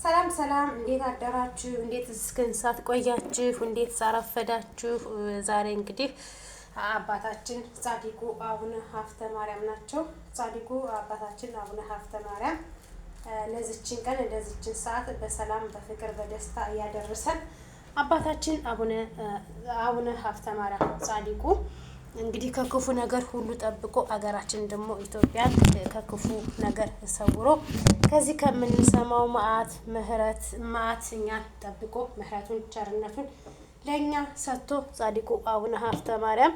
ሰላም ሰላም፣ እንዴት አደራችሁ? እንዴት እስክን ሰዓት ቆያችሁ? እንዴት ሳረፈዳችሁ? ዛሬ እንግዲህ አባታችን ጻዲቁ አቡነ ሀብተ ማርያም ናቸው። ጻዲቁ አባታችን አቡነ ሀብተ ማርያም ለዚችን ቀን ለዚችን ሰዓት በሰላም በፍቅር በደስታ እያደረሰን አባታችን አቡነ ሀብተ ማርያም ጻዲቁ እንግዲህ ከክፉ ነገር ሁሉ ጠብቆ አገራችን ደግሞ ኢትዮጵያን ከክፉ ነገር ሰውሮ ከዚህ ከምንሰማው መዓት ምህረት መዓት እኛን ጠብቆ ምህረቱን ቸርነቱን ለእኛ ሰጥቶ ጻድቁ አቡነ ሀብተ ማርያም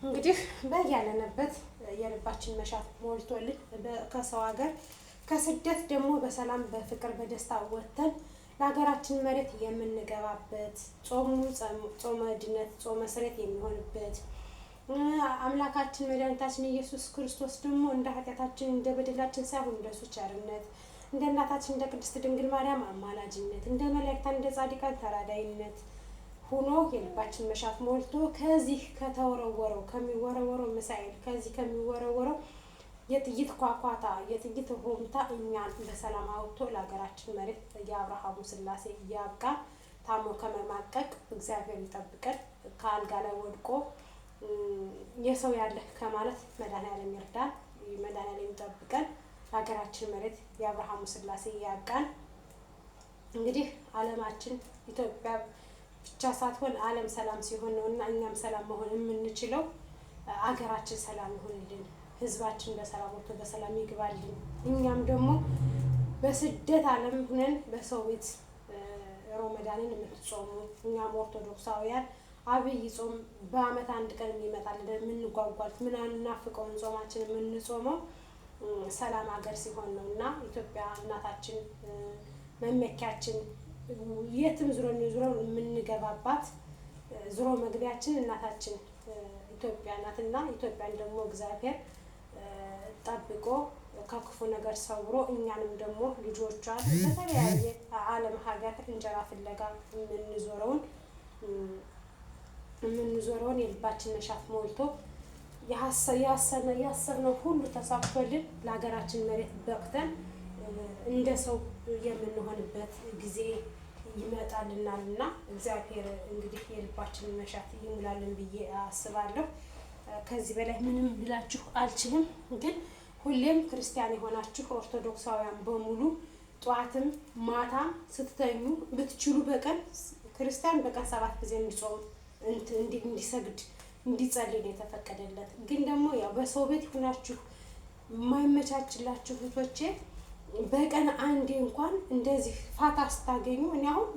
እንግዲህ በያለንበት የልባችን መሻት ሞልቶልን ከሰው ሀገር ከስደት ደግሞ በሰላም በፍቅር በደስታ ወጥተን ለሀገራችን መሬት የምንገባበት ጾሙ ጾመ ድነት ጾመ ስርየት የሚሆንበት አምላካችን መድኃኒታችን ኢየሱስ ክርስቶስ ደግሞ እንደ ኃጢአታችን እንደ በደላችን ሳይሆን እንደ እሱ ቸርነት እንደ እናታችን እንደ ቅድስት ድንግል ማርያም አማላጅነት እንደ መላእክታን እንደ ጻድቃን ተራዳይነት ሆኖ የልባችን መሻት ሞልቶ ከዚህ ከተወረወረው ከሚወረወረው ሚሳኤል ከዚህ ከሚወረወረው የጥይት ኳኳታ የጥይት ሆምታ እኛን በሰላም አውጥቶ ለሀገራችን መሬት የአብርሃሙ ስላሴ ያብቃን። ታሞ ከመማቀቅ እግዚአብሔር ይጠብቀን። ከአልጋ ላይ ወድቆ የሰው ያለህ ከማለት መድኃኒዓለም ይርዳን፣ መድኃኒዓለም ይጠብቀን። ለሀገራችን መሬት የአብርሃሙ ስላሴ ያብቃን። እንግዲህ ዓለማችን ኢትዮጵያ ብቻ ሳትሆን ዓለም ሰላም ሲሆን ነው እና እኛም ሰላም መሆን የምንችለው። አገራችን ሰላም ይሁንልን፣ ሕዝባችን በሰላም ወጥቶ በሰላም ይግባልን። እኛም ደግሞ በስደት ዓለም ሁነን በሰው ቤት ሮመዳንን የምትጾሙ እኛም ኦርቶዶክሳውያን አብይ ጾም በዓመት አንድ ቀን የሚመጣልን የምንጓጓት ምናናፍቀውን ጾማችን የምንጾመው ሰላም ሀገር ሲሆን ነው እና ኢትዮጵያ እናታችን መመኪያችን የትም ዙረን ዙረን የምንገባባት ዙሮ መግቢያችን እናታችን ኢትዮጵያ ናትና ኢትዮጵያን ደግሞ እግዚአብሔር ጠብቆ ከክፉ ነገር ሰውሮ እኛንም ደግሞ ልጆቿን በተለያየ ዓለም ሀገር እንጀራ ፍለጋ የምንዞረውን የልባችን መሻት ሞልቶ ያሰብነው ሁሉ ተሳክቶልን ለሀገራችን መሬት በቅተን እንደ ሰው የምንሆንበት ጊዜ ይመጣልናል እና እግዚአብሔር እንግዲህ የልባችንን መሻት ይሙላልን ብዬ አስባለሁ። ከዚህ በላይ ምንም ልላችሁ አልችልም። ግን ሁሌም ክርስቲያን የሆናችሁ ኦርቶዶክሳውያን በሙሉ ጠዋትም ማታም ስትተኙ ብትችሉ በቀን ክርስቲያን በቀን 7 ጊዜ እንዲጾም እንዲሰግድ እንዲጸልይ ነው የተፈቀደለት። ግን ደግሞ ያው በሰው ቤት ሁናችሁ የማይመቻችላችሁ እህቶቼ በቀን አንዴ እንኳን እንደዚህ ፋታ ስታገኙ፣ እኔ አሁን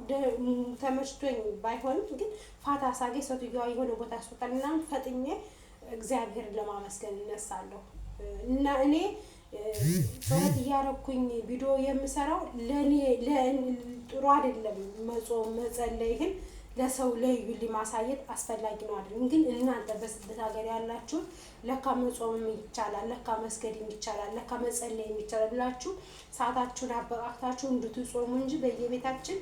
ተመችቶኝ ባይሆንም ግን ፋታ ሳገኝ ሴትዮዋ የሆነ ቦታ ያስወጣል እና ፈጥኜ እግዚአብሔርን ለማመስገን እነሳለሁ። እና እኔ ጸሎት እያረኩኝ ቪዲዮ የምሰራው ለእኔ ጥሩ አይደለም። መጾም መጸለይ ግን ለሰው ለዩልኝ ማሳየት አስፈላጊ ነው አይደለም። ግን እናንተ በስደት ሀገር ያላችሁት ለካ መጾምም ይቻላል፣ ለካ መስገድም ይቻላል፣ ለካ መጸለይም ይቻላል ብላችሁ ሰዓታችሁን አበቃቅታችሁ እንድትጾሙ እንጂ በየቤታችን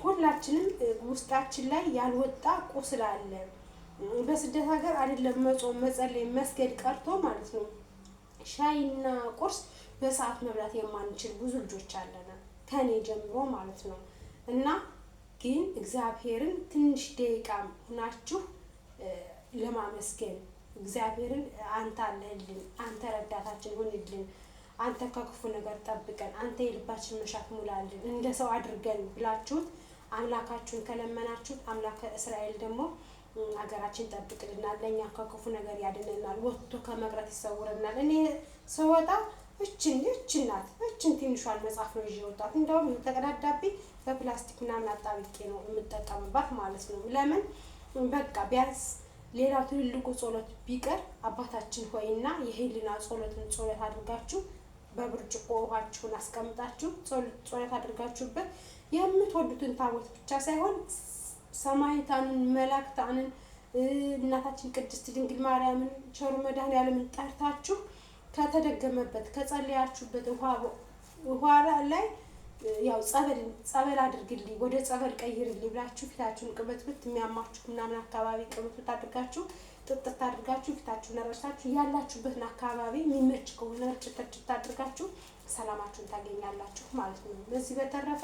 ሁላችንም ውስጣችን ላይ ያልወጣ ቁስል አለ። በስደት ሀገር አይደለም መጾም መጸለይ መስገድ ቀርቶ ማለት ነው ሻይና ቁርስ በሰዓት መብላት የማንችል ብዙ ልጆች አለን፣ ከኔ ጀምሮ ማለት ነው። እና ግን እግዚአብሔርን ትንሽ ደቂቃ ሁናችሁ ለማመስገን እግዚአብሔርን አንተ አለህልን፣ አንተ ረዳታችን ሁንልን፣ አንተ ከክፉ ነገር ጠብቀን፣ አንተ የልባችን መሻት ሙላልን፣ እንደ ሰው አድርገን ብላችሁት አምላካችሁን ከለመናችሁት አምላከ እስራኤል ደግሞ ሀገራችን ጠብቅልናል፣ ለእኛ ከክፉ ነገር ያድነናል፣ ወጥቶ ከመቅረት ይሰውረናል። እኔ ስወጣ እችን እችን ናት እችን ትንሿን መጽሐፍ ነው ይዤ የወጣሁት። እንደውም የተቀዳዳብኝ በፕላስቲክ ምናምን አጣብቄ ነው የምጠቀምባት ማለት ነው። ለምን በቃ ቢያንስ ሌላው ትልልቁ ጸሎት ቢቀር አባታችን ሆይና የህሊና ጸሎትን ጸሎት አድርጋችሁ በብርጭቆ ውሃችሁን አስቀምጣችሁ ጸሎት አድርጋችሁበት የምትወዱትን ታቦት ብቻ ሳይሆን ሰማዕታንን፣ መላእክታንን፣ እናታችን ቅድስት ድንግል ማርያምን፣ ቸሩ መድኃኔዓለምን ጠርታችሁ ከተደገመበት ከጸለያችሁበት ውሃ ላይ ያው ጸበል ጸበል አድርግልኝ ወደ ጸበል ቀይርልኝ ብላችሁ ፊታችሁን ቅብትብት የሚያማችሁ ምናምን አካባቢ ቅብትብት አድርጋችሁ ጥጥት አድርጋችሁ ፊታችሁን ረጭታችሁ ያላችሁበትን አካባቢ የሚመች ከሆነ ርጭት ርጭት አድርጋችሁ ሰላማችሁን ታገኛላችሁ ማለት ነው። በዚህ በተረፈ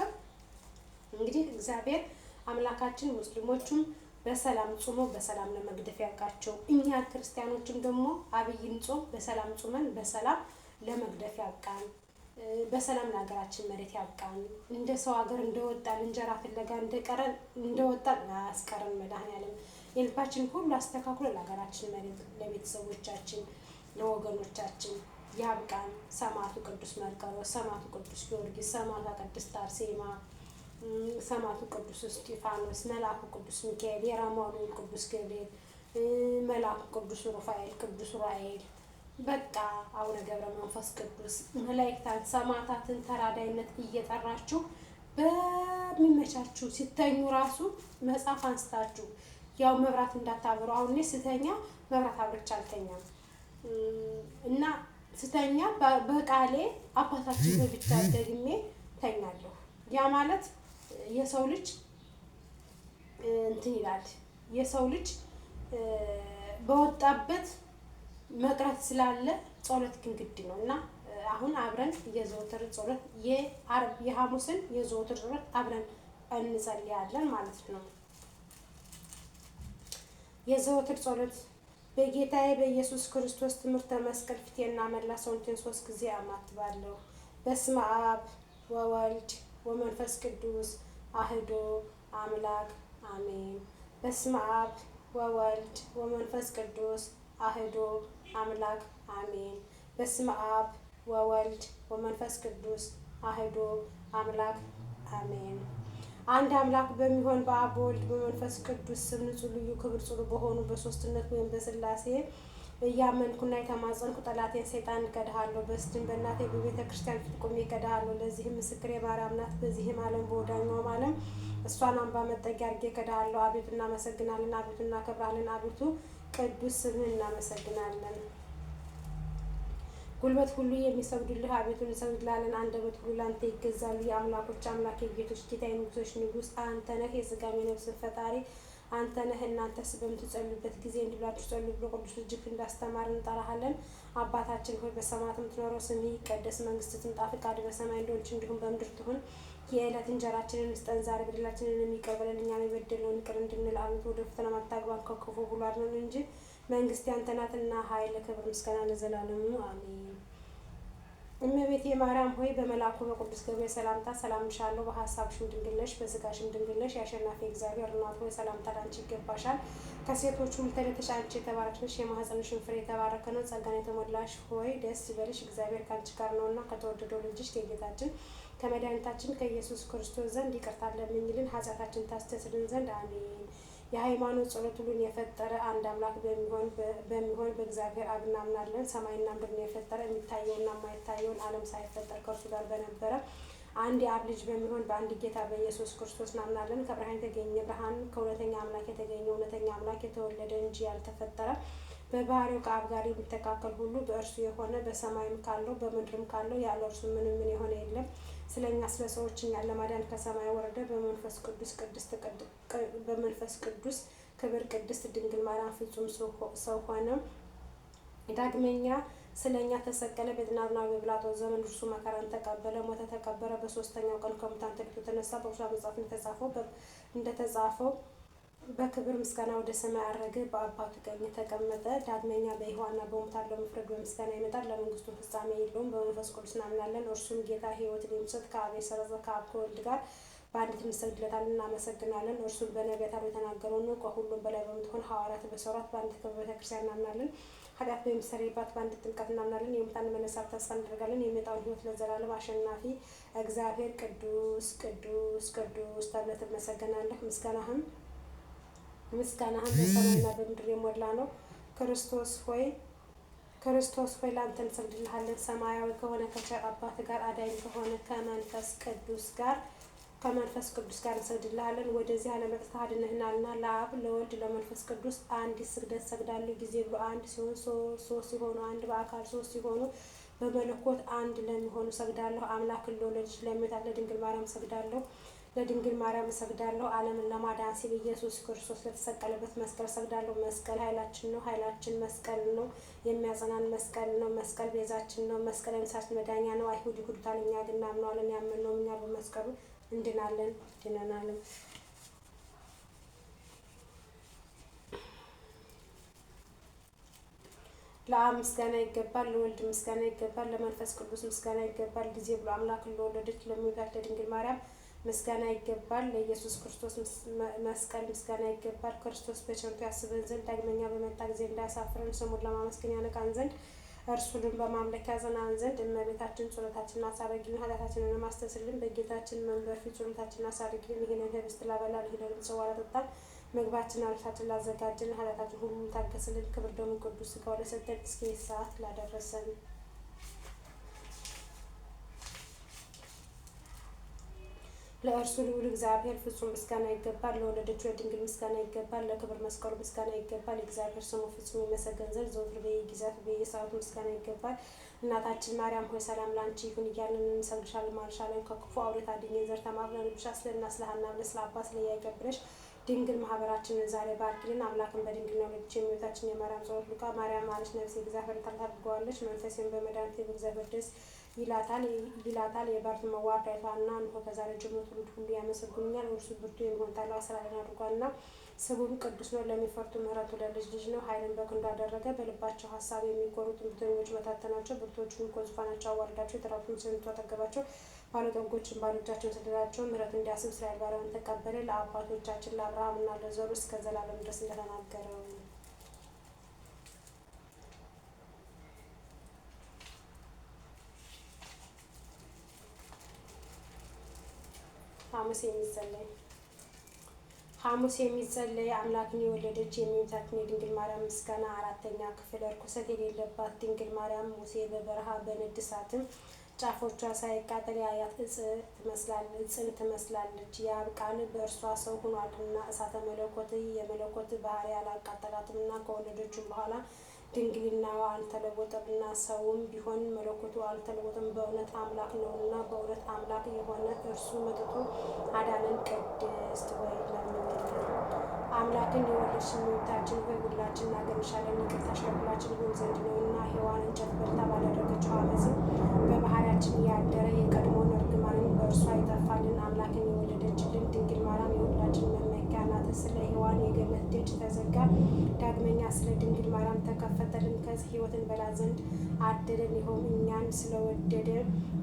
እንግዲህ እግዚአብሔር አምላካችን ሙስሊሞቹም በሰላም ጾሞ በሰላም ለመግደፍ ያብቃቸው። እኛ ክርስቲያኖችም ደግሞ አብይን ጾም በሰላም ጾመን በሰላም ለመግደፍ ያብቃን። በሰላም ለሀገራችን መሬት ያብቃን። እንደ ሰው ሀገር እንደወጣን እንጀራ ፍለጋ እንደቀረን እንደወጣን አያስቀረን መድኃኔዓለም። የልባችን ሁሉ አስተካክሎ ለሀገራችን መሬት፣ ለቤተሰቦቻችን፣ ለወገኖቻችን ያብቃን። ሰማዕቱ ቅዱስ መርቆሬዎስ፣ ሰማዕቱ ቅዱስ ጊዮርጊስ፣ ሰማዕቷ ቅድስት አርሴማ፣ ሰማዕቱ ቅዱስ እስጢፋኖስ፣ መልአኩ ቅዱስ ሚካኤል፣ የራማው ልዑል ቅዱስ ገብርኤል፣ መልአኩ ቅዱስ ሩፋኤል፣ ቅዱስ ሩፋኤል፣ በቃ አቡነ ገብረ መንፈስ ቅዱስ መላእክታን ሰማዕታትን ተራዳይነት እየጠራችሁ በሚመቻችሁ ሲተኙ ራሱ መጽሐፍ አንስታችሁ ያው መብራት እንዳታበሩ። አሁን እኔ ስተኛ መብራት አብርቼ አልተኛም እና ስተኛ በቃሌ አባታችን ሆይ ብቻ ደግሜ ተኛለሁ። ያ ማለት የሰው ልጅ እንትን ይላል። የሰው ልጅ በወጣበት መቅረት ስላለ ጸሎት ግን ግድ ነው እና አሁን አብረን የዘወትር ጸሎት የዓርብ የሐሙስን የዘወትር ጸሎት አብረን እንጸልያለን ማለት ነው። የዘወትር ጸሎት በጌታዬ በኢየሱስ ክርስቶስ ትምህርተ መስቀል ፊቴና መላ ሰውነቴን 3 ጊዜ አማትባለሁ። በስመ አብ ወወልድ ወመንፈስ ቅዱስ አህዶ አምላክ አሜን። በስመ አብ ወወልድ ወመንፈስ ቅዱስ አህዶ አምላክ አሜን። በስመ አብ ወወልድ ወመንፈስ ቅዱስ አህዶ አምላክ አሜን። አንድ አምላክ በሚሆን በአብ በወልድ በመንፈስ ቅዱስ ስም ንጹሕ ልዩ ክብር ጽሉ በሆኑ በሶስትነት ወይም በሥላሴ እያመንኩና የተማጸንኩ ጠላቴን ሰይጣን እከድሃለሁ። በስድን በእናቴ በቤተ ክርስቲያን ፊት ቆሜ እከድሃለሁ። ለዚህም ምስክሬ ማርያም ናት። በዚህም ዓለም በወዳኛውም ዓለም እሷን አምባ መጠጊያ አድርጌ እከድሃለሁ። አቤቱ እናመሰግናለን፣ አቤቱ እናከብራለን፣ አቤቱ ቅዱስ ስምህን እናመሰግናለን። ጉልበት ሁሉ የሚሰግዱልህ አቤቱ እንሰግድልሃለን። አንደበት ሁሉ ለአንተ ይገዛሉ። የአምላኮች አምላክ የጌቶች ጌታ የንጉሶች ንጉስ አንተ ነህ። የሥጋም የነፍስን ፈጣሪ አንተ ነህ። እናንተስ በምትጸልዩበት ጊዜ እንዲህ ብላችሁ ጸልዩ ብሎ ቅዱስ ልጅህ እንዳስተማረን እንጠራሃለን። አባታችን ሆይ በሰማያት የምትኖረው ስምህ ይቀደስ፣ መንግስትህ ትምጣ፣ ፈቃድህ በሰማይ እንደሆነች እንዲሁም በምድር ትሁን። የዕለት እንጀራችንን ስጠን ዛሬ፣ በደላችንን ይቅር በለን እኛም የበደልነውን ይቅር እንድንል፣ አቤቱ ወደ ፈተና አታግባን ከክፉ ሁሉ አድነን እንጂ መንግስት ያንተ ናትና፣ ኃይል፣ ክብር፣ ምስጋና ለዘላለሙ አሜን። እመቤቴ ማርያም ሆይ በመልአኩ በቅዱስ ገብርኤል ሰላምታ ሰላም እልሻለሁ። በሀሳብሽም ድንግል ነሽ፣ በስጋሽም ድንግል ነሽ። የአሸናፊ እግዚአብሔር እናት ሆይ ሰላምታ ላንቺ ይገባሻል። ከሴቶች ሁሉ ተለይተሽ አንቺ የተባረክሽ ነሽ፣ የማኅፀንሽም ፍሬ የተባረከ ነው። ጸጋን የተሞላሽ ሆይ ደስ ይበልሽ፣ እግዚአብሔር ከአንቺ ጋር ነውና ከተወደደው ልጅሽ ከጌታችን ከመድኃኒታችን ከኢየሱስ ክርስቶስ ዘንድ ይቅርታን ለምኝልን ኃጢአታችንን ታስተሰርይልን ዘንድ አሜን። የሃይማኖት ጸሎት ሁሉን የፈጠረ አንድ አምላክ በሚሆን በእግዚአብሔር አብ እናምናለን። ሰማይና ምድርን የፈጠረ የሚታየውና የማይታየውን ዓለም ሳይፈጠር ከእርሱ ጋር በነበረ አንድ የአብ ልጅ በሚሆን በአንድ ጌታ በኢየሱስ ክርስቶስ እናምናለን። ከብርሃን የተገኘ ብርሃን፣ ከእውነተኛ አምላክ የተገኘ እውነተኛ አምላክ፣ የተወለደ እንጂ ያልተፈጠረ፣ በባህሪው ከአብ ጋር የሚተካከል ሁሉ በእርሱ የሆነ በሰማይም ካለው በምድርም ካለው ያለ እርሱ ምንም ምን የሆነ የለም። ስለኛ ስለ ሰዎች እኛን ለማዳን ከሰማይ ወረደ። በመንፈስ ቅዱስ ቅድስት በመንፈስ ቅዱስ ክብር ቅድስት ድንግል ማርያም ፍጹም ሰው ሆነ። ዳግመኛ ስለኛ ተሰቀለ። በጥናትና በጲላጦስ ዘመን እርሱ መከራን ተቀበለ፣ ሞተ፣ ተቀበረ። በሶስተኛው ቀን ከሙታን ተለይቶ ተነሳ። በቅዱሳት መጽሐፍ እንደተጻፈው በክብር ምስጋና ወደ ሰማይ አረገ፣ በአባቱ ቀኝ ተቀመጠ። ዳግመኛ በሕያዋንና በሙታን ለመፍረድ በምስጋና ይመጣል። ለመንግስቱ ፍጻሜ የለውም። በመንፈስ ቅዱስ እናምናለን። እርሱም ጌታ ሕይወትን የሚሰጥ ከአብ የሰረጸ ከአብ ከወልድ ጋር በአንድነት እንሰግድለታለን፣ እናመሰግናለን። እርሱም በነቢያት አድሮ የተናገረው ነው። ከሁሉም በላይ በምትሆን ሐዋርያት በሰሯት በአንዲት ክብር ቤተክርስቲያን እናምናለን። ኃጢአት በሚሰረይባት በአንዲት ጥምቀት እናምናለን። የሙታን መነሳት ተስፋ እናደርጋለን። የሚመጣውን ሕይወት ለዘላለም አሸናፊ እግዚአብሔር ቅዱስ ቅዱስ ቅዱስ ተብለህ ትመሰገናለህ። ምስጋናህም በሰማይና በምድር የሞላ ነው። ክርስቶስ ሆይ ክርስቶስ ሆይ ለአንተ እንሰግድልሃለን። ሰማያዊ ከሆነ ከቸር አባት ጋር አዳኝ ከሆነ ከመንፈስ ቅዱስ ጋር እንሰግድልሃለን። ወደዚህ ዓለም መጥተህ አድነህናልና ለአብ ለወልድ ለመንፈስ ቅዱስ አንዲት ስግደት ሰግዳለሁ። ጊዜ ብሎ አንድ ሲሆን ሶስት ሲሆኑ አንድ በአካል ሶስት ሲሆኑ በመለኮት አንድ ለሚሆኑ ሰግዳለሁ። አምላክን ለወለደች ለእመቤታችን ለድንግል ማርያም ሰግዳለሁ። ለድንግል ማርያም እሰግዳለሁ። ዓለምን ለማዳን ሲል ኢየሱስ ክርስቶስ ለተሰቀለበት መስቀል እሰግዳለሁ። መስቀል ኃይላችን ነው። ኃይላችን መስቀል ነው። የሚያጸናን መስቀል ነው። መስቀል ቤዛችን ነው። መስቀል የነፍሳችን መዳኛ ነው። አይሁድ ይክዱታል፣ እኛ ግን እናምነዋለን። ያመንነውም እኛ በመስቀሉ እንድናለን ድነናልም። ለአብ ምስጋና ይገባል፣ ለወልድ ምስጋና ይገባል፣ ለመንፈስ ቅዱስ ምስጋና ይገባል። ጊዜ ብሎ አምላክ ለወለደች ለእመቤታችን ለድንግል ማርያም ምስጋና ይገባል። ለኢየሱስ ክርስቶስ መስቀል ምስጋና ይገባል። ክርስቶስ በቸርነቱ ያስበን ዘንድ ዳግመኛ በመጣ ጊዜ እንዳያሳፍረን ስሙን ለማመስገን ያነቃን ዘንድ እርሱንም በማምለክ ያጸናን ዘንድ እመቤታችን ጸሎታችንን አሳርጊልን፣ ኃጢአታችንን አስተሰርይልን። በጌታችን መንበር ፊት ጸሎታችንን አሳርጊልን። ይህንን ህብስት ላበላን፣ ይህንን ጽዋ ላጠጣን፣ ምግባችን አልብሳችን ላዘጋጀልን፣ ኃጢአታችን ሁሉ ታገስልን። ክብር ደሙ ቅዱስ ሥጋው ለሰጠን እስከ ሰዓት ላደረሰን ለእርሱ ልዑል እግዚአብሔር ፍጹም ምስጋና ይገባል። ለወለደችው ለድንግል ምስጋና ይገባል። ለክብር መስቀሉ ምስጋና ይገባል። የእግዚአብሔር ስሙ ፍጹም ይመሰገን ዘንድ ዘወትር በየጊዜያቱ በየሰዓቱ ምስጋና ይገባል። እናታችን ማርያም ሆይ ሰላም ላንቺ ይሁን እያልን እንሰግድሻለን፣ ማልሻለን። ከክፉ አውሬ ታድኚን ዘንድ ተማጽነንብሻል። ስለ እናት ስለ ሐና ብለሽ ስለ አባት ስለ ኢያቄም ብለሽ ድንግል ማህበራችንን ዛሬ ባርኪልን። አምላክን በድንግልና ወለደች የእመቤታችን የማርያም ጸሎት ሉቃ ማርያም አለች፣ ነፍሴ እግዚአብሔርን ታላቅ አድርገዋለች፣ መንፈሴም በመድኃኒቴ በእግዚአብሔር ደስ ይላታል ይላታል። የባርቱ መዋርድ አይቷልና፣ እንሆ ከዛሬ ጀምሮ ትውልድ ሁሉ ያመሰግኑኛል። እርሱ ብርቱ የሚሆን ታላቅ ሥራን አድርጓልና፣ ስሙም ቅዱስ ነው። ለሚፈሩት ምሕረቱ ለልጅ ልጅ ነው። ኃይልን በክንዱ አደረገ። በልባቸው ሀሳብ የሚኮሩትን ትዕቢተኞች በታተናቸው። ብርቱዎቹን ከዙፋናቸው አዋረዳቸው። የተራቡትን ሰምቶ አጠገባቸው። ባለጠጎችን ባዶ እጃቸውን ሰደዳቸው። ምሕረቱን እንዲያስብ እስራኤል ባሪያውን ተቀበለ። ለአባቶቻችን ለአብርሃምና ለዘሩ እስከ ዘላለም ድረስ እንደተናገረው። ሐሙስ የሚጸለይ ሐሙስ የሚጸለይ አምላክን የወለደች የእመቤታችን የድንግል ማርያም ምስጋና አራተኛ ክፍል። ርኩሰት የሌለባት ድንግል ማርያም ሙሴ በበረሃ በነድ እሳትም ጫፎቿ ሳይቃጠል ያያት ዕፅን ትመስላለች። የአብ ቃል በእርሷ ሰው ሆኗልና እሳተ መለኮት የመለኮት ባህሪ አላቃጠላትምና ከወለደችም በኋላ ድንግልናዋ አልተለወጠምና ሰውም ቢሆን መለኮቱ አልተለወጠም፣ በእውነት አምላክ ነውና። በእውነት አምላክ የሆነ እርሱ መጥቶ አዳነን። ቅድስት ሆይ ለምኝልን። አምላክን የወለድሽ እመቤታችን ሆይ ሁላችን እናገኝሻለን። ይቅርታሽ ለሁላችን ይሆን ዘንድ ነውና ሔዋን እንጨት በልታ ባደረገችው ዓመፅም በባህሪያችን ያደረ የቀድሞውን እርግማንን በእርሷ ይጠፋልን። አምላክን የወለደችልን ድንግል ማርያም የሁላችን መመኪያ ናት። ስለ ሔዋን የገነት ደጅ ተዘጋ፣ ዳግመኛ ስለ ድንግል ማርያም ተከፈተልን። ከዚህ ሕይወትን በላ ዘንድ አደለን። ይኸውም እኛን ስለወደደ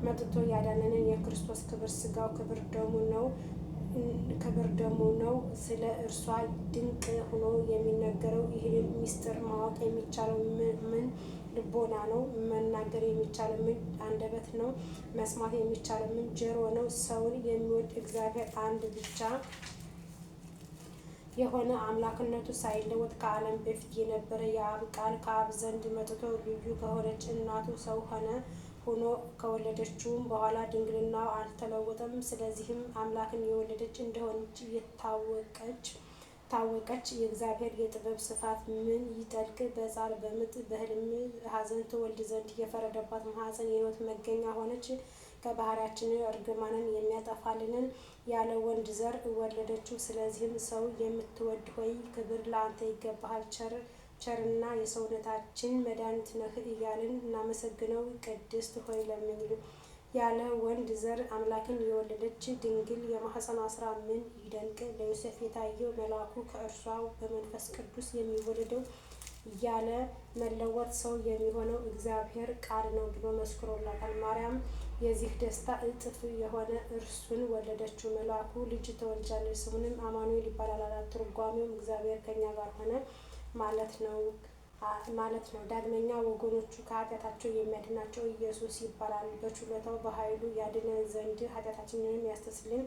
መጥቶ ያዳነንን የክርስቶስ ክብር ሥጋው ክብር ደሙ ነው ክብር ደሙ ነው። ስለ እርሷ ድንቅ ሆኖ የሚነገረው ይህንን ምስጢር ማወቅ የሚቻለው ምን ልቦና ነው? መናገር የሚቻለው ምን አንደበት ነው? መስማት የሚቻለው ምን ጆሮ ነው? ሰውን የሚወድ እግዚአብሔር አንድ ብቻ የሆነ አምላክነቱ ሳይለወጥ ከዓለም በፊት የነበረ የአብ ቃል ከአብ ዘንድ መጥቶ ልዩ ከሆነች እናቱ ሰው ሆነ ሆኖ ከወለደችውም በኋላ ድንግልናው አልተለወጠም። ስለዚህም አምላክን የወለደች እንደሆነች የታወቀች ታወቀች። የእግዚአብሔር የጥበብ ስፋት ምን ይጠልቅ! በጻር በምጥ በሕልም ሐዘን ትወልድ ዘንድ የፈረደባት ማኅፀን የሕይወት መገኛ ሆነች። ከባህሪያችን እርግማንን የሚያጠፋልንን ያለ ወንድ ዘር ወለደችው። ስለዚህም ሰው የምትወድ ሆይ ክብር ለአንተ ይገባሃል፣ ቸርና የሰውነታችን መድኃኒት ነህ እያልን እናመሰግነው። ቅድስት ሆይ ለምኝልን። ያለ ወንድ ዘር አምላክን የወለደች ድንግል የማኅፀኗ ስራ ምን ይደንቅ! ለዮሴፍ የታየው መልአኩ ከእርሷ በመንፈስ ቅዱስ የሚወለደው ያለ መለወጥ ሰው የሚሆነው እግዚአብሔር ቃል ነው ብሎ መስክሮላታል። ማርያም የዚህ ደስታ እጥፍ የሆነ እርሱን ወለደችው። መልአኩ ልጅ ትወልጃለሽ፣ ስሙንም አማኑኤል ይባላል አላት። ትርጓሜውም እግዚአብሔር ከእኛ ጋር ሆነ ማለት ነው ማለት ነው። ዳግመኛ ወገኖቹ ከኃጢአታቸው የሚያድናቸው ኢየሱስ ይባላል። በችሎታው በኃይሉ ያድነን ዘንድ ኃጢአታችንንም ያስተሰርይልን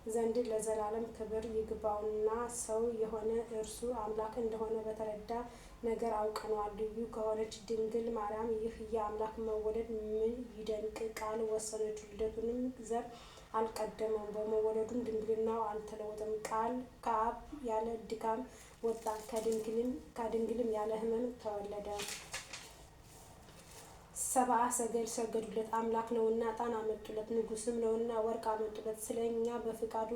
ዘንድ ለዘላለም ክብር ይግባውና ሰው የሆነ እርሱ አምላክ እንደሆነ በተረዳ ነገር አውቀነዋል። ልዩ ከሆነች ድንግል ማርያም ይህ የአምላክ መወለድ ምን ይደንቅ! ቃል ወሰነች፣ ልደቱንም ዘር አልቀደመውም፣ በመወለዱም ድንግልናው አልተለወጠም። ቃል ከአብ ያለ ድካም ወጣ፣ ከድንግልም ያለ ሕመም ተወለደ። ሰብአ ሰገል ሰገዱለት፣ አምላክ ነውና ዕጣን አመጡለት፣ ንጉሥም ነውና ወርቅ አመጡለት። ስለ እኛ በፍቃዱ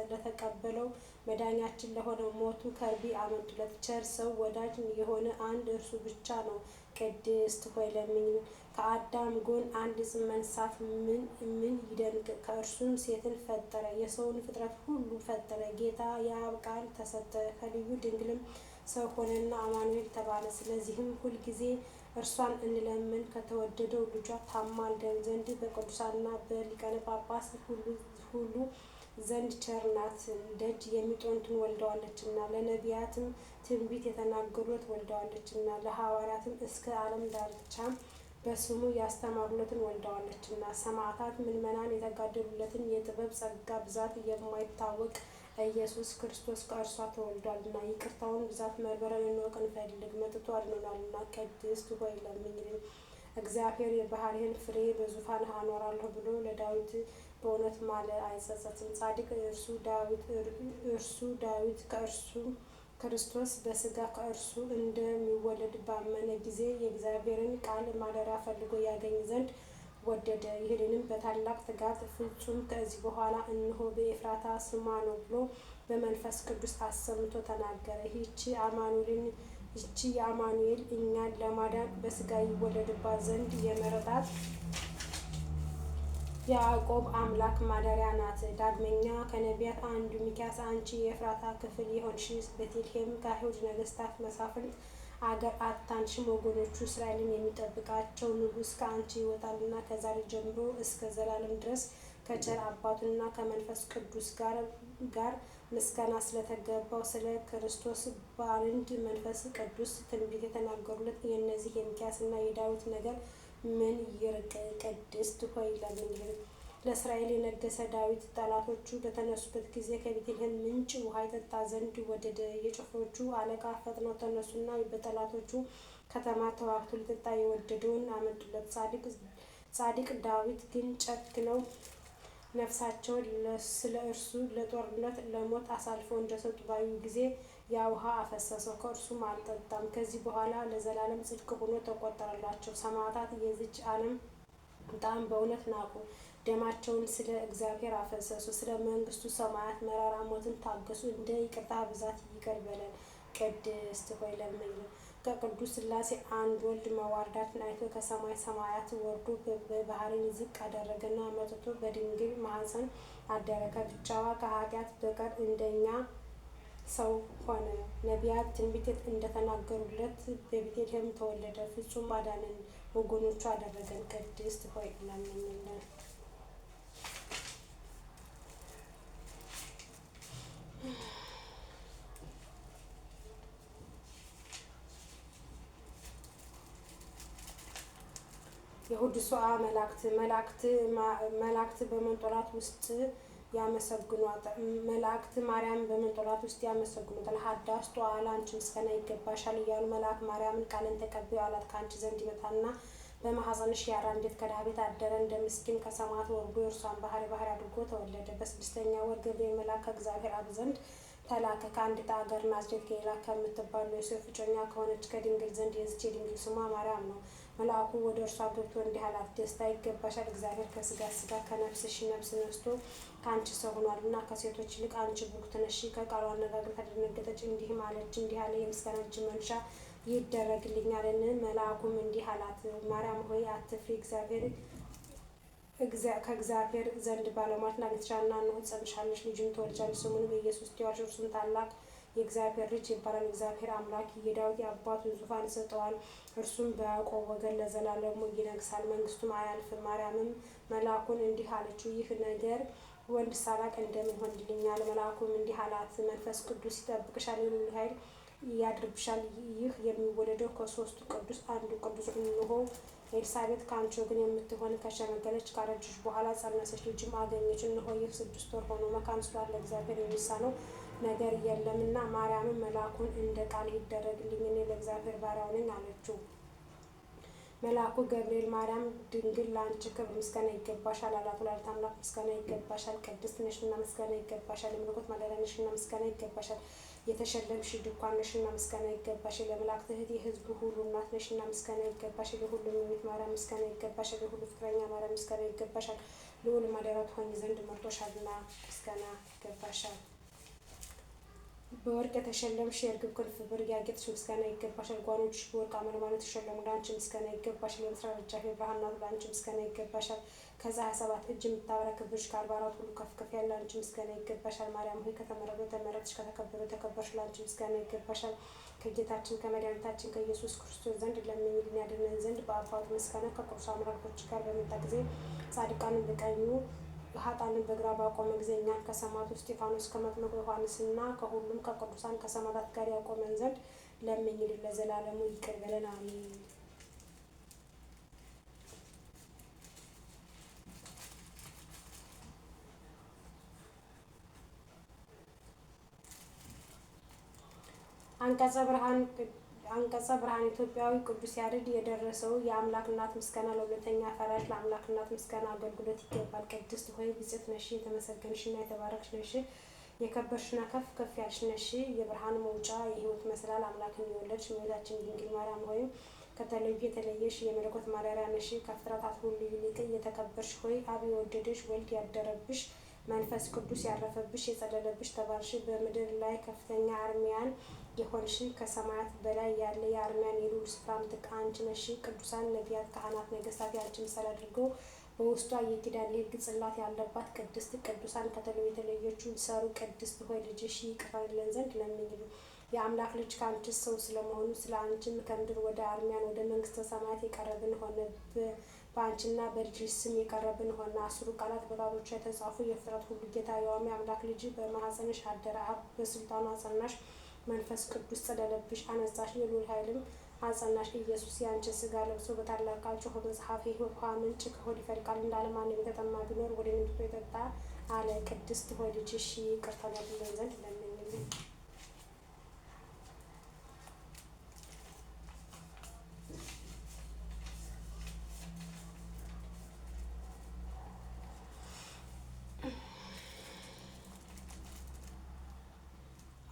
ለተቀበለው መዳኛችን ለሆነው ሞቱ ከርቤ አመጡለት። ቸር ሰው ወዳጅ የሆነ አንድ እርሱ ብቻ ነው። ቅድስት ሆይ ለምኝልን። ከአዳም ጎን አንድ ዕፅ መንሳት ምን ምን ይደንቅ! ከእርሱም ሴትን ፈጠረ፣ የሰውን ፍጥረት ሁሉ ፈጠረ። ጌታ የአብ ቃል ተሰጠ፣ ከልዩ ድንግልም ሰው ሆነና አማኑኤል ተባለ። ስለዚህም ሁልጊዜ እርሷን እንለምን፣ ከተወደደው ልጇ ታማልደን ዘንድ በቅዱሳንና በሊቃነ ጳጳስ ሁሉ ዘንድ ቸር ናት። ደጅ የሚጦኑትን ወልደዋለችና፣ ለነቢያትም ትንቢት የተናገሩት ወልደዋለችና፣ ለሐዋርያትም እስከ ዓለም ዳርቻ በስሙ ያስተማሩለትን ወልደዋለችና፣ ሰማዕታት ምዕመናን የተጋደሉለትን የጥበብ ጸጋ ብዛት የማይታወቅ ኢየሱስ ክርስቶስ ከእርሷ ተወልዷልና፣ ይቅርታውን ብዛት መርምረን እንወቅ እንፈልግ፣ መጥቶ አድኖናልና። ቅድስት ሆይ ለምኝልን። እግዚአብሔር የባሕርይን ፍሬ በዙፋንህ አኖራለሁ ብሎ ለዳዊት በእውነት ማለ፣ አይጸጸትም። ጻድቅ እርሱ ዳዊት ከእርሱ ክርስቶስ በሥጋ ከእርሱ እንደሚወለድ ባመነ ጊዜ የእግዚአብሔርን ቃል ማደሪያ ፈልጎ ያገኝ ዘንድ ወደደ። ይህንንም በታላቅ ትጋት ፍጹም። ከዚህ በኋላ እነሆ በኤፍራታ ስሟ ነው ብሎ በመንፈስ ቅዱስ አሰምቶ ተናገረ። ይህቺ የአማኑኤል እኛን ለማዳን በሥጋ ይወለድባት ዘንድ የመረጣት የያዕቆብ አምላክ ማደሪያ ናት። ዳግመኛ ከነቢያት አንዱ ሚክያስ አንቺ የኤፍራታ ክፍል የሆንሽ ቤተልሔም ከአይሁድ ነገስታት መሳፍንት አገር አታንሽም፣ ወገኖቹ እስራኤልን የሚጠብቃቸው ንጉሥ ከአንቺ ይወጣልና ከዛሬ ጀምሮ እስከ ዘላለም ድረስ ከቸር አባቱና ከመንፈስ ቅዱስ ጋር ምስጋና ስለተገባው ስለ ክርስቶስ በአንድ መንፈስ ቅዱስ ትንቢት የተናገሩለት የእነዚህ የሚክያስና የዳዊት ነገር ምን ይርቅ? ቅድስት ሆይ ለምኝልን። ለእስራኤል የነገሰ ዳዊት ጠላቶቹ በተነሱበት ጊዜ ከቤተልሔም ምንጭ ውሃ ይጠጣ ዘንድ ወደደ። የጭፍሮቹ አለቃ ፈጥነው ተነሱና በጠላቶቹ ከተማ ተዋግቶ ሊጠጣ የወደደውን አመጡለት። ጻድቅ ዳዊት ግን ጨክነው ነፍሳቸውን ስለ እርሱ ለጦርነት ለሞት አሳልፈው እንደሰጡ ባዩ ጊዜ ያ ውሃ አፈሰሰው፣ ከእርሱም አልጠጣም። ከዚህ በኋላ ለዘላለም ጽድቅ ሆኖ ተቆጠረላቸው። ሰማዕታት የዚች ዓለም ጣዕም በእውነት ናቁ። ደማቸውን ስለ እግዚአብሔር አፈሰሱ። ስለ መንግስቱ ሰማያት መራራ ሞትን ታገሱ። እንደ ይቅርታ ብዛት ይቅር በለን። ቅድስት ሆይ ለምኝልን። ከቅዱስ ሥላሴ አንድ ወልድ መዋርዳትን አይቶ ከሰማይ ሰማያት ወርዶ በባህርን ዝቅ አደረገና መጥቶ በድንግል ማኅፀን አደረ። ከብቻዋ ከኃጢአት በቀር እንደኛ ሰው ሆነ። ነቢያት ትንቢት እንደተናገሩለት በቤተልሔም ተወለደ። ፍጹም አዳነን፣ ወገኖቹ አደረገን። ቅድስት ሆይ ለምኝልን። የሁድሶአ መላእክት መላእክት በመንጦላት ውስጥ ያመሰግኗታል። መላእክት ማርያም በመንጦላት ውስጥ ያመሰግኑታል። ሀዳስ ጧላ አንቺ ምስጋና ይገባሻል እያሉ መልአክ ማርያምን ቃልን ተቀበዩ አላት። ከአንቺ ዘንድ ይመጣና በማኅፀንሽ ያራ እንዴት ከድሃ ቤት አደረ? እንደ ምስኪን ከሰማያት ወርዶ የእርሷን ባህሪ ባህሪ አድርጎ ተወለደ። በስድስተኛ ወር ገብርኤል መልአክ ከእግዚአብሔር አብ ዘንድ ተላከ። ከአንዲት አገር ናዝሬት ገሊላ ከምትባል ዮሴፍ እጮኛ ከሆነች ከድንግል ዘንድ። የዚች የድንግል ስሟ ማርያም ነው። መልአኩ ወደ እርሷ ገብቶ እንዲህ አላት፣ ደስታ ይገባሻል፣ እግዚአብሔር ከሥጋሽ ሥጋ ከነፍስሽ ነፍስ ነስቶ ከአንቺ ሰው ሆኗልና ከሴቶች ይልቅ አንቺ ቡርክት ነሽ። ከቃሉ አነጋገር ተደነገጠች፣ እንዲህም አለች፣ እንዲህ ያለ የምስጋና እጅ መንሻ ይደረግልኛልን? መልአኩም እንዲህ አላት፣ ማርያም ሆይ አትፍሪ፣ እግዚአብሔር ከእግዚአብሔር ዘንድ ባለሟልነትን አግኝተሻልና። እነሆ ትፀንሻለሽ፣ ልጅም ትወልጃለሽ፣ ስሙንም ኢየሱስ ትይዋለሽ። እርሱም ታላቅ የእግዚአብሔር ልጅ ይባላል። እግዚአብሔር አምላክ የዳዊት የአባቱን ዙፋን ይሰጠዋል። እርሱም በያዕቆብ ወገን ለዘላለሙ ይነግሣል፣ መንግስቱም አያልፍም። ማርያምም መልአኩን እንዲህ አለችው፣ ይህ ነገር ወንድ ሳላቅ እንደምን ይሆንልኛል? መልአኩም እንዲህ አላት፣ መንፈስ ቅዱስ ይጠብቅሻል፣ የልዑል ኃይል ያድርብሻል። ይህ የሚወለደው ከሦስቱ ቅዱስ አንዱ ቅዱስ። እነሆ ኤልሳቤጥ ከአንቺ ወገን የምትሆን ከሸመገለች ካረጀች በኋላ ጸነሰች፣ ልጅም አገኘች። እነሆ ይህ 6 ወር ሆኖ መካን ስለዋል ለእግዚአብሔር የሚሳነው ነገር የለምና። ማርያምም መልአኩን እንደ ቃልህ ይደረግልኝ፣ እኔ ለእግዚአብሔር ባሪያው ነኝ አለችው። መልአኩ ገብርኤል ማርያም ድንግል ለአንቺ ክብር ምስጋና ይገባሻል አላት። ወላዲተ አምላክ ምስጋና ይገባሻል፣ ቅድስት ነሽና ምስጋና ይገባሻል፣ የመለኮት ማደሪያ ነሽና ምስጋና ይገባሻል፣ የተሸለምሽ ድንኳን ነሽና ምስጋና ይገባሻል፣ የመላእክት እህት የሕዝቡ ሁሉ እናት ነሽና ምስጋና ይገባሻል፣ የሁሉ እመቤት ማርያም ምስጋና ይገባሻል፣ የሁሉ ፍቅረኛ ማርያም ምስጋና ይገባሻል፣ ልዑል ማደሪያው ትሆኚ ዘንድ መርጦሻልና ምስጋና ይገባሻል። በወርቅ የተሸለምሽ የእርግብ ክንፍ ብር ያጌጥሽ ምስጋና ይገባሻል። ጓኖችሽ በወርቅ አመልማሎ የተሸለሙ ለአንቺ ምስጋና ይገባሻል። የምስራቅ ደጃፍ የብርሃን እናቱ ለአንቺ ምስጋና ይገባሻል። ከፀሐይ 7 እጅ የምታበራ ክብርሽ ከአድባራት ሁሉ ከፍ ከፍ ያለ አንቺ ምስጋና ይገባሻል። ማርያም ሆይ ከተመረጡ የተመረጥሽ፣ ከተከበሩ የተከበርሽ ለአንቺ ምስጋና ይገባሻል። ከጌታችን ከመድኃኒታችን ከኢየሱስ ክርስቶስ ዘንድ ለምኝልን ያድነን ዘንድ በአባቱ ምስጋና ከቅዱሳን መላእክቶች ጋር በመጣ ጊዜ ጻድቃንን በቀኙ ኃጥአንን በግራ ባቆመ ጊዜ እኛን ከሰማዕቱ እስጢፋኖስ ከመጥምቁ ዮሐንስና ከሁሉም ከቅዱሳን ከሰማዕታት ጋር ያቆመን ዘንድ ለምኝልን። ለዘላለሙ ይቅር በለን አሜን። አንቀጸ ብርሃን ኢትዮጵያዊ ቅዱስ ያሬድ የደረሰው የአምላክ እናት ምስጋና ለሁለተኛ ፈራጅ ለአምላክ እናት ምስጋና አገልግሎት ይገባል። ቅድስት ሆይ ብፅዕት ነሽ፣ የተመሰገንሽና የተባረክሽ ነሽ፣ የከበርሽና ከፍ ከፍ ያልሽ ነሽ። የብርሃን መውጫ የሕይወት መሰላል አምላክን የወለድሽ እመቤታችን ድንግል ማርያም ሆይ ከተለዩ የተለየሽ የመለኮት ማደሪያ ነሽ። ከፍጥረታት ሁሉ ይልቅ የተከበርሽ ሆይ አብ የወደደሽ ወልድ ያደረብሽ መንፈስ ቅዱስ ያረፈብሽ የጸለለብሽ ተባልሽ። በምድር ላይ ከፍተኛ አርሚያን የሆንሽ ከሰማያት በላይ ያለ የአርሚያን የልዑል ስፍራ ምትክ አንቺ ነሽ። ቅዱሳን ነቢያት፣ ካህናት፣ ነገስታት የአንቺ ምሳሌ አድርገው በውስጧ የኪዳን የሕግ ጽላት ያለባት ቅድስት ቅዱሳን ከተለዩ የተለየችው ሰሩ ቅድስት ሆይ ልጅሽ ይቅር ይለን ዘንድ ለምኝልን። የአምላክ ልጅ ከአንቺ ሰው ስለመሆኑ ስለ አንቺም ከምድር ወደ አርሚያን ወደ መንግስተ ሰማያት የቀረብን ሆነ። በአንቺና በልጅሽ ስም የቀረብን ሆነ። 10ሩ ቃላት በጣቶቿ የተጻፉ የፍጥረት ሁሉ ጌታ የዋሚ አምላክ ልጅ በማኅፀንሽ አደረ። አብ በስልጣኑ አጸናሽ፣ መንፈስ ቅዱስ ጸለለብሽ፣ አነጻሽ፣ የልዑል ኃይልም አጸናሽ። ኢየሱስ የአንቺን ስጋ ለብሶ በታላቅ ቃል ጮኾ መጽሐፍ የሕይወት ውሃ ምንጭ ከሆድ ይፈልቃል እንዳለ ማንም የተጠማ ቢኖር ወደ እኔ መጥቶ ይጠጣ አለ። ቅድስት ሆይ ልጅሽ ይቅርታን ያድርግልን ዘንድ ለምኝልን።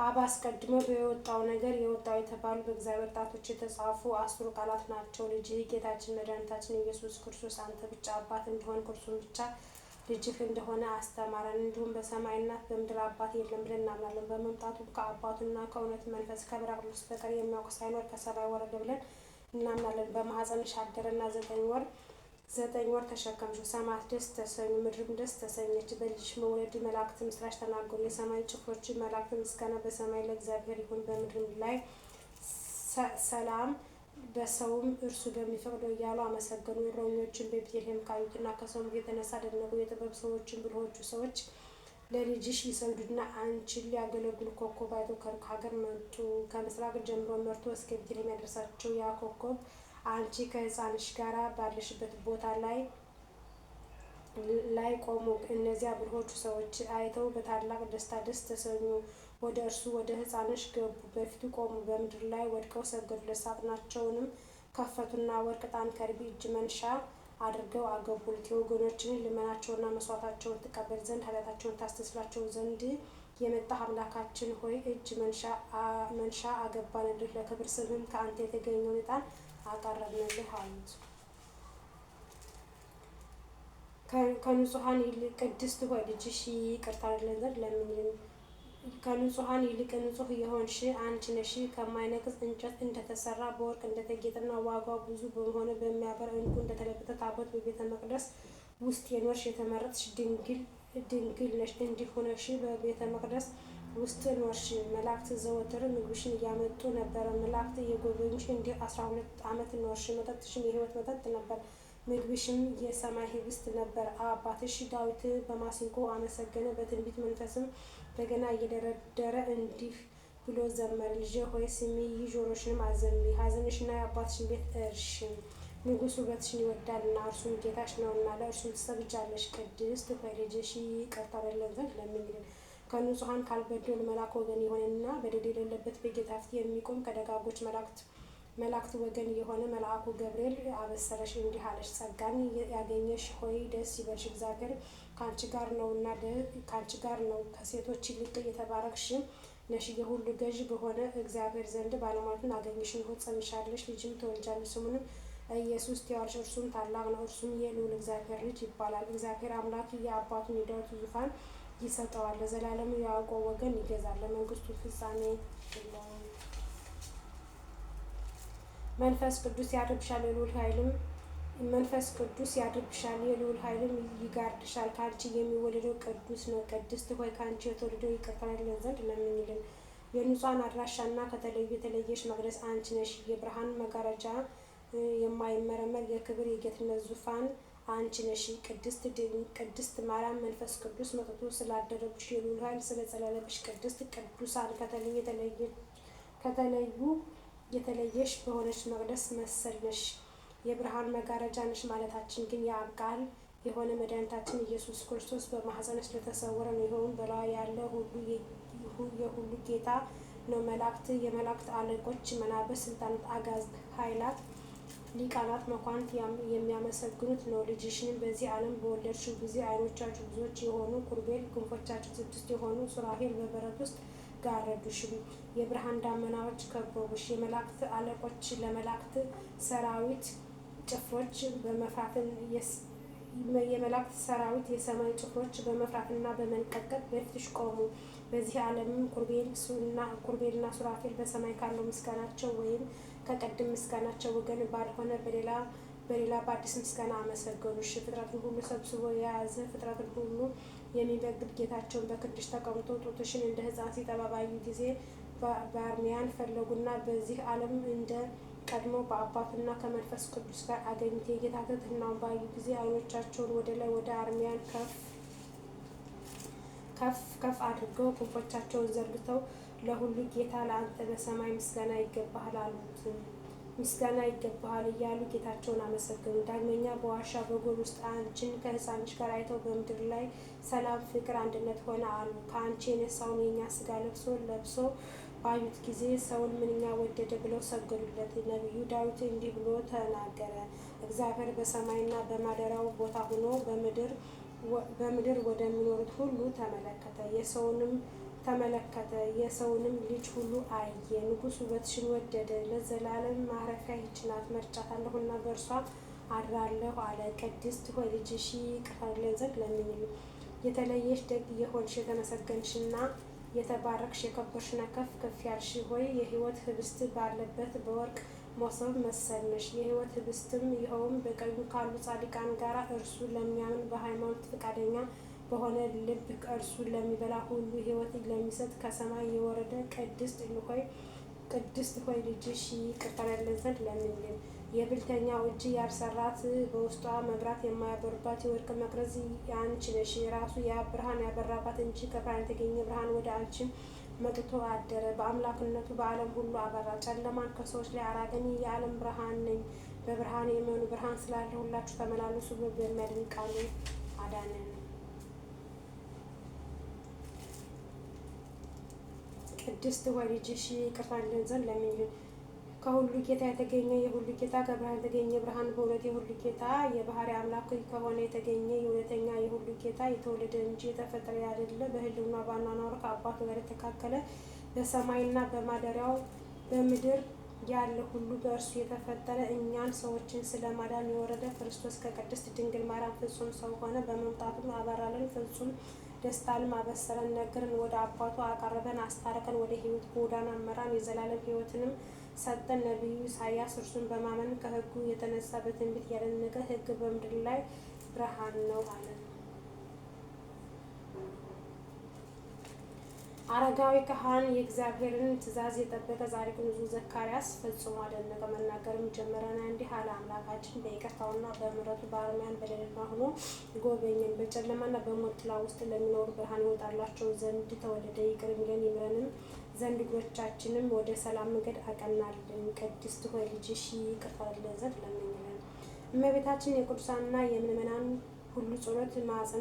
አብ አስቀድሞ በወጣው ነገር የወጣው የተባሉ በእግዚአብሔር ጣቶች የተጻፉ 10ሩ ቃላት ናቸው። ልጅህ ጌታችን መድኃኒታችን ኢየሱስ ክርስቶስ አንተ ብቻ አባት እንደሆን እርሱም ብቻ ልጅህ እንደሆነ አስተማረን። እንዲሁም በሰማይና በምድር አባት የለም ብለን እናምናለን። በመምጣቱ ከአባቱና ከእውነት መንፈስ ከጰራቅሊጦስ በቀር የሚያውቅ ሳይኖር ከሰማይ ወረደ ብለን እናምናለን። በማኅፀንሽ አደረና 9 ወር ተሸከምሽው። ሰማያት ደስ ተሰኙ፣ ምድርም ደስ ተሰኘች። በልጅሽ መውለድ መላእክት ምስራች ተናገሩ። የሰማይ ጭፍሮች መላእክት ምስጋና በሰማይ ለእግዚአብሔር ይሁን፣ በምድርም ላይ ሰላም በሰውም እርሱ በሚፈቅደው እያሉ አመሰገኑ። እረኞችን በቤተልሔም ካዩትና ከሰሙት የተነሳ አደነቁ። የጥበብ ሰዎችን ብልሆቹ ሰዎች ለልጅሽ ሊሰግዱና አንቺን ሊያገለግሉ ኮከብ አይተው ከሩቅ ሀገር መጡ። ከምስራቅ ጀምሮ መርቶ እስከ ቤተልሔም ያደረሳቸው ያ ኮከብ አንቺ ከሕፃንሽ ጋር ባለሽበት ቦታ ላይ ቆሙ። እነዚያ ብልሆቹ ሰዎች አይተው በታላቅ ደስታ ደስ ተሰኙ። ወደ እርሱ ወደ ሕፃንሽ ገቡ፣ በፊቱ ቆሙ፣ በምድር ላይ ወድቀው ሰገዱለት። ሳጥናቸውንም ከፈቱና ወርቅ፣ ዕጣን፣ ከርቤ፣ እጅ መንሻ አድርገው አገቡለት። የወገኖችን ልመናቸውና መስዋዕታቸውን ትቀበል ዘንድ ኃጢአታቸውን ታስተሰርይላቸው ዘንድ የመጣህ አምላካችን ሆይ እጅ መንሻ አገባንልህ። ለክብር ስምህም ከአንተ የተገኘውን ዕጣን አቀረብንልህ አሉት። ከንጹሐን ይልቅ ቅድስት ሆይ ልጅሽ ይቅርታ ያደርግልን ዘንድ ለምኝልን። ከንጹሐን ይልቅ ንጹሕ የሆንሽ አንቺ ነሽ። ከማይነቅዝ እንጨት እንደተሰራ በወርቅ እንደተጌጠና ዋጋው ብዙ በሆነ በሚያበራ ዕንቁ እንደተለበጠ ታቦት በቤተ መቅደስ ውስጥ የኖርሽ የተመረጥሽ ድንግል ነሽ። እንዲህ ሆነሽ በቤተ መቅደስ ውስጥ ኖርሽ። መላእክት ዘወትር ምግብሽን እያመጡ ነበረ። መላእክት እየጎበኙሽ እንዲህ 12 ዓመት ኖርሽ። መጠጥሽም የሕይወት መጠጥ ነበር፣ ምግብሽም የሰማይ ህብስት ነበር። አባትሽ ዳዊት በማሲንቆ አመሰገነ፣ በትንቢት መንፈስም በገና እየደረደረ እንዲህ ብሎ ዘመረ። ልጄ ሆይ ስሚ፣ ጆሮሽንም አዘንቢ፣ ሐዘንሽና የአባትሽን ቤት እርሺ። ንጉሥ ውበትሽን ይወዳልና እርሱም ጌታሽ ነውና ለእርሱም ትሰግጃለሽ። ቅድስት ሆይ ልጅሽ ይቅርታ ያደርግልን ዘንድ ለምኝልን። ከንጹሐን ካልበደሉ መልአክ ወገን የሆነና በደል የሌለበት በጌታ ፊት የሚቆም ከደጋጎች መላእክት ወገን የሆነ መልአኩ ገብርኤል አበሰረሽ፣ እንዲህ አለሽ፦ ጸጋን ያገኘሽ ሆይ ደስ ይበልሽ፣ እግዚአብሔር ከአንቺ ጋር ነውና ከአንቺ ጋር ነው። ከሴቶች ይልቅ የተባረክሽ ነሽ፣ የሁሉ ገዥ በሆነ እግዚአብሔር ዘንድ ባለሟልነትን አገኘሽ። እነሆ ትፀንሻለሽ፣ ልጅም ትወልጃለሽ፣ ስሙንም ኢየሱስ ትይዋለሽ። እርሱም ታላቅ ነው፣ እርሱም የልዑል እግዚአብሔር ልጅ ይባላል። እግዚአብሔር አምላክ የአባቱን የዳዊት ዙፋን ይሰጠዋል፣ ለዘላለሙ የያዕቆብ ወገን ይገዛል፣ ለመንግስቱ ፍጻሜ የለውም። መንፈስ ቅዱስ ያድርብሻል፣ የልዑል ኃይልም መንፈስ ቅዱስ ያድርብሻል፣ የልዑል ኃይልም ይጋርድሻል። ከአንቺ የሚወለደው ቅዱስ ነው። ቅድስት ሆይ ከአንቺ የተወለደው ይቅርታ ያደርግልን ዘንድ ለምኝልን። የንጹሐን አድራሻና ከተለዩ የተለየሽ መቅደስ አንቺ ነሽ። የብርሃን መጋረጃ የማይመረመር የክብር የጌትነት ዙፋን አንቺ ነሽ። ቅድስት ማርያም መንፈስ ቅዱስ መጥቶ ስላደረብሽ የልዑል ኃይል ስለጸለለብሽ ቅድስት ቅዱሳን ከተለዩ የተለየሽ በሆነች መቅደስ መሰል ነሽ። የብርሃን መጋረጃ ነሽ ማለታችን ግን የአብ ቃል የሆነ መድኃኒታችን ኢየሱስ ክርስቶስ በማኅፀንሽ ስለተሰወረ ነው። ይኸውም በላዩ ያለ የሁሉ ጌታ ነው። መላእክት፣ የመላእክት አለቆች፣ መናብርት፣ ስልጣናት፣ አጋዕዝት፣ ኃይላት፣ ሊቃናት፣ መኳንንት የሚያመሰግኑት ነው። ልጅሽንም በዚህ ዓለም በወለድሽው ጊዜ ዓይኖቻቸው ብዙዎች የሆኑ ኪሩቤል፣ ክንፎቻቸው ስድስት የሆኑ ሱራፌል በበረት ውስጥ ጋረዱሽ። የብርሃን ደመናዎች ከበቡሽ። የመላእክት አለቆች ለመላእክት ሰራዊት ጭፍሮች የመላእክት ሰራዊት የሰማይ ጭፍሮች በመፍራትና በመንቀጥቀጥ በፊትሽ ቆሙ። በዚህ ዓለምም ኪሩቤልና ሱራፌል በሰማይ ካለው ምስጋናቸው ወይም ከቅድም ምስጋናቸው ወገን ባልሆነ በሌላ በአዲስ ምስጋና አመሰገኑሽ። ፍጥረትን ሁሉ ሰብስቦ የያዘ ፍጥረትን ሁሉ የሚመግብ ጌታቸውን በክንድሽ ተቀምጦ ጡትሽን እንደ ሕፃን ሲጠባ ባዩ ጊዜ ባርሚያን ፈለጉና በዚህ ዓለም እንደ ቀድሞ በአባቱና ከመንፈስ ቅዱስ ጋር አገኙት። የጌታ ትሕትናውን ባዩ ጊዜ ዓይኖቻቸውን ወደ ላይ ወደ አርሚያን ከፍ ከፍ ከፍ አድርገው ክንፎቻቸውን ዘርግተው ለሁሉ ጌታ ለአንተ በሰማይ ምስጋና ይገባሃል አሉት። ምስጋና ይገባሃል እያሉ ጌታቸውን አመሰገኑ። ዳግመኛ በዋሻ በጎል ውስጥ አንቺን ከሕፃንሽ ጋር አይተው በምድር ላይ ሰላም፣ ፍቅር፣ አንድነት ሆነ አሉ። ከአንቺ የነሳውን የእኛ ስጋ ለብሶ ለብሶ ባዩት ጊዜ ሰውን ምንኛ ወደደ ብለው ሰገዱለት። ነቢዩ ዳዊት እንዲህ ብሎ ተናገረ። እግዚአብሔር በሰማይና በማደሪያው ቦታ ሆኖ በምድር ወደሚኖሩት ሁሉ ተመለከተ፣ የሰውንም ተመለከተ የሰውንም ልጅ ሁሉ አየ። ንጉሥ ውበትሽን ወደደ፣ ለዘላለም ማረፊያ ይህች ናት፣ መርጫታለሁና በእርሷ አድራለሁ አለ። ቅድስት ሆይ ልጅሽ ይቅር ይለን ዘንድ ለምኝልን። የተለየሽ ደግ የሆንሽ የተመሰገንሽና የተባረክሽ የከበርሽና ከፍ ከፍ ያልሽ ሆይ የሕይወት ህብስት ባለበት በወርቅ መሶብ መሰልነሽ። የሕይወት ህብስትም ይኸውም በቀኙ ካሉ ጻድቃን ጋር እርሱ ለሚያምን በሃይማኖት ፈቃደኛ በሆነ ልብ እርሱ ለሚበላ ሁሉ ሕይወት ለሚሰጥ ከሰማይ የወረደ ቅድስት ሆይ ልጅሽ ይቅር ይለን ዘንድ ለምኝልን። የብልተኛው እጅ ያልሰራት በውስጧ መብራት የማያበሩባት የወርቅ መቅረዝ አንቺ ነሽ። ራሱ ያ ብርሃን ያበራባት እንጂ ከብርሃን የተገኘ ብርሃን ወደ አንቺ መጥቶ አደረ። በአምላክነቱ በዓለም ሁሉ አበራ። ጨለማን ከሰዎች ላይ አራቀ። እኔ የዓለም ብርሃን ነኝ፣ በብርሃኔ እመኑ፣ ብርሃን ስላለ ሁላችሁ ተመላለሱ ብሎ በሚያድን ቃሉ አዳነን። ቅድስት ሆይ ልጅሽ ይቅር ይለን ዘንድ ለምኝልን። ከሁሉ ጌታ የተገኘ የሁሉ ጌታ ከብርሃን የተገኘ ብርሃን በእውነት የሁሉ ጌታ የባህሪ አምላክ ከሆነ የተገኘ የእውነተኛ የሁሉ ጌታ የተወለደ እንጂ የተፈጠረ ያይደለ በሕልውና በአኗኗሩ ከአባቱ ጋር የተካከለ በሰማይና በማደሪያው በምድር ያለ ሁሉ በእርሱ የተፈጠረ እኛን ሰዎችን ስለ ማዳን የወረደ ክርስቶስ ከቅድስት ድንግል ማርያም ፍጹም ሰው ሆነ። በመምጣቱም አበራልን፣ ፍጹም ደስታንም አበሰረን፣ ነገርን ወደ አባቱ አቀረበን፣ አስታረቀን፣ ወደ ሕይወት ጎዳና መራን፣ የዘላለም ሕይወትንም ሰጠን። ነቢዩ ኢሳያስ እርሱን በማመን ከሕጉ የተነሳ በትንቢት ያደነቀ ሕግ በምድር ላይ ብርሃን ነው አለ። አረጋዊ ካህን የእግዚአብሔርን ትእዛዝ የጠበቀ ጻድቅ ንጹሕ ዘካርያስ ፈጽሞ አደነቀ። መናገርም ጀመረና እንዲህ አለ። አምላካችን በይቅርታውና በምሕረቱ በአርምያን በሌሊት ሆኖ ጎበኘን። በጨለማና በሞት ጥላ ውስጥ ለሚኖሩ ብርሃን ይወጣላቸው ዘንድ ተወለደ። ይቅር ይለን ይምረንም ዘንድ እግሮቻችንም ወደ ሰላም መንገድ አቀናልን። ቅድስት ሆይ ልጅሽ ይቅር ይለን ዘንድ ለምኝልን። እመቤታችን የቅዱሳንና የምእመናን ሁሉ ጸሎት ማኅፀን